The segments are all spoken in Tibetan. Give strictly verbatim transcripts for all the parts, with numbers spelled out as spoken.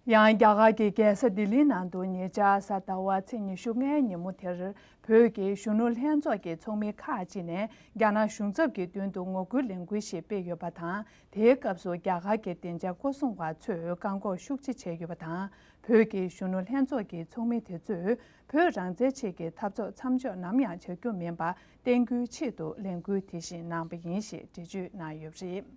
ཡང་རྒྱ་གར་གྱི་རྒྱལ་ས་ལྡི་ལིའི་ནང་དུ་ཉེ་ཆར་གཟའ་ཟླ་བ་ཚེས་ཉི་ཤུ་ལྔའི་ཉིན་མོ་དེར་བོད་ཀྱི་གཞོན་ནུ་ལྷན་ཚོགས་ཀྱི་ཚོགས་མི་ཁག་ཅིག་ནས་རྒྱ་ནག་གཞུང་ཚབ་ཀྱི་མདུན་དུ་ངོ་རྒོལ་ལས་འགུལ་ཞིག་སྤེལ་ཡོད་པ་དང་། དེའི་སྐབས་སུ་རྒྱ་གར་གྱི་བདེ་འཇགས་སྐོར་སྲུང་བ་ཚོས་བཀག་འགོག་ཤུགས་ཆེ་བྱས་ཡོད་པ་དང་། བོད་ཀྱི་གཞོན་ནུ་ལྷན་ཚོགས་ཀྱི་ཚོགས་མི་དེ་ཚོས་བོད་རང་བཙན་ཆེད་ཀྱི་འཐབ་རྩོད་མཚམས་འཇོག་ནམ་ཡང་བྱ་རྒྱུ་མིན་པ་བསྟན་རྒྱུའི་ཆེད་དུ་ལས་འགུལ་དེ་བཞིན་གནང་བ་ཡིན་ཞེས་འགྲེལ་བརྗོད་གནང་ཡོད་པ་རེད།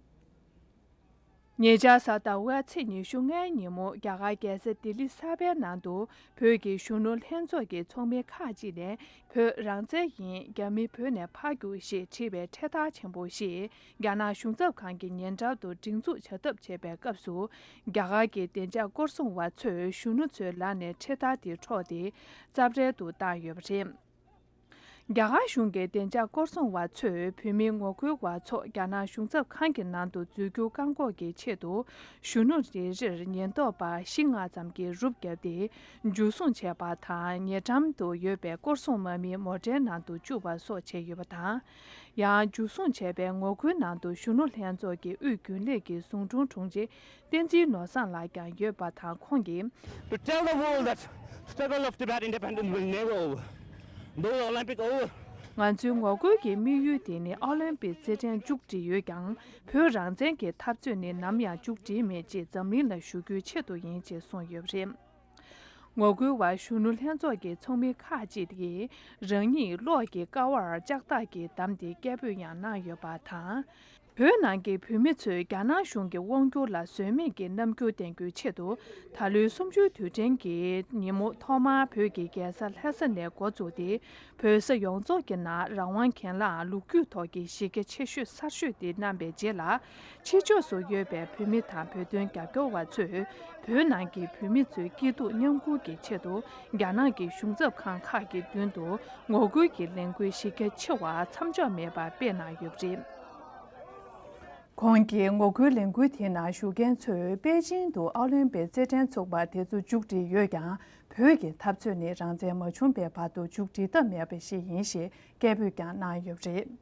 ཉེ་ཆར་གཟའ་ཟླ་བའི་ཚེས་ཉི་ཤུ་ལྔའི་ཉིན་མོ། རྒྱ་གར་རྒྱལ་ས་ལྡི་ལི་གསར་པའི་ནང་དུ་བོད་ཀྱི་གཞོན་ནུ་ལྷན་ཚོགས་ཀྱི་ཚོགས་མི་ཁག་ཅིག་ནས། བོད་རང་བཙན་ཡིན། རྒྱ་མི་བོད་ནས་ཕར་རྒྱུགས་ཞེས་བྲིས་པའི་འཕྲེད་དར་ཆེན་པོ་ཞིག་རྒྱ་ནག་གཞུང་ཚབ་ཁང་གི་ཉེ་འགྲམ་དུ་སྒྲེང་འཛུགས་བྱ་ཐབས་བྱས་པའི་སྐབས་སུ། རྒྱ་གར་གྱི་བདེ་འཇགས་སྐོར་སྲུང་བ་ཚོས་གཞོན་ནུ་ཚོའི་ལག་ནས་འཕྲེད་དར་དེ་འཕྲོག་སྟེ། རྩབ་ཧྲལ་དུ་བཏང་ཡོད་པ་རེད། རྒྱ་གར་གཞུང་གི་བདེ་འཇགས་སྐོར་སྲུང་བ་ཚོས་བོད་མིའི་ངོ་རྒོལ་བ་ཚོ་རྒྱ་ནག་གཞུང་ཚབ་ཁང་གི་ནང་དུ་འཛུལ་རྒྱུ་བཀག་འགོག་གི་ཆེད་དུ། གཞོན་ནུ་རེ་རེར་ཉེན་རྟོག་པ་བཞི་ལྔ་ཙམ་གྱིས་རུབ་བརྒྱབ་སྟེ། འཇུ་བཟུང་བྱས་པ་དང་། ཉེ་འགྲམ་དུ་ཡོད་པའི་སྐོར་སྲུང་དམག་མིའི་མོ་ཊའི་ནང་དུ་བཅུག་པ་སོགས་བྱས་ཡོད་པ་དང་། ཡང་། འཇུ་བཟུང་བྱས་པའི་ངོ་རྒོལ་ནང་དུ་གཞོན་ནུ་ལྷན་ཚོགས་ཀྱི་དབུས་རྒྱུན་ལས་ཀྱི་ཟུང་དྲུང་དྲུང་ཆེ་བསྟན་འཛིན་ནོར་བཟང་ལགས་ཀྱང་ཡོད་པ་དང་། ཁོང་གིས། To tell the world that struggle of Tibet independence will never over, though the Olympic over. ང་ཚོའི་ངོ་རྒོལ་གྱི་དམིགས་ཡུལ་དེ་ནི་ཨོ་ལིམ་པིག་རྩེད་འགྲན་མཇུག་སྒྲིལ་ཡོད་ཀྱང་། བོད་རང་བཙན་གྱི་འཐབ་རྩོད་ནི་ནམ་ཡང་མཇུག་སྒྲིལ་མེད་ཅེས་འཛམ་གླིང་ལ་ཞུ་རྒྱུའི་ཆེད་དུ་ཡིན་ཅེས་གསུངས་ཡོད་པ་རེད། ངོ་རྒོལ་བ་གཞོན་ནུ་ལྷན་ཚོགས་ཀྱི་ཚོགས་མི་ཁག་ཅིག་གིས་རང་ཉིད་གློག་གི་ཀ་བར་ལྕགས་ཐག་གིས་བསྡམས་ཏེ་སྐད་འབོད་ཡང་གནང་ཡོད་པ་དང་། བོད་ནང་གི་བོད་མི་ཚོས་རྒྱ་ནག་གཞུང་གི་དབང་སྒྱུར་ལ་བཟོད་མེད་ཀྱི་རྣམ་འགྱུར་བསྟན་རྒྱུའི་ཆེད་དུ། ད་ལོའི་གསུམ་བཅུའི་དུས་དྲན་གྱི་ཉིན་མོ་ཐོག་མར་བོད་ཀྱི་རྒྱལ་ས་ལྷ་ས་ནས་འགོ་བཙུགས་ཏེ། བོད་ས་ཡོངས་རྫོགས་ཀྱི་ནང་རང་དབང་གྱེན་ལངས་ལོ་རྒྱུས་ཐོག་གི་གཞི་རྒྱ་ཆེ་ཤོས་གསར་ཤོས་དེ་གནང་བའི་རྗེས་ལ། ཕྱི་ཕྱོགས་སུ་ཡོད་པའི་བོད་མི་དང་བོད་དོན་རྒྱབ་སྐྱོར་བ་ཚོས་བོད་ནང་གི་བོད་མི་ཚོའི་སྐྱིད་སྡུག་མཉམ་ཁུར་གྱི་ཆེད་དུ། རྒྱ་ནག་གི་གཞུང་ཚབ་ཁང་ཁག་གི་མདུན་དུ་ངོ་རྒོལ་གྱི་ལས་འགུལ་གཞི་རྒྱ་ཆེ་བ་མཚམས་འཇོག་མེད་པར་སྤེལ་གནང་ཡོད་པ་རེད། ཁོང་གིས་ངོ་རྒོལ་ལས་འགུལ་དེའི་ནང་ཞུགས་མཁན་ཚོས་པེ་ཅིང་དུ་ཨོ་ལིམ་པིག་རྩེད་འགྲན་ཚོགས་པ་དེ་ཚོ་མཇུག་སྒྲིལ་ཡོད་ཀྱང་། བོད་ཀྱི་འཐབ་རྩོད་ནི་རང་བཙན་མ་བྱུང་བའི་བར་དུ་མཇུག་སྒྲིལ་ཐབས་མེད་པ་ཞིག་ཡིན་ཞེས་སྐད་འབོད་ཀྱང་གནང་ཡོད་པ་རེད།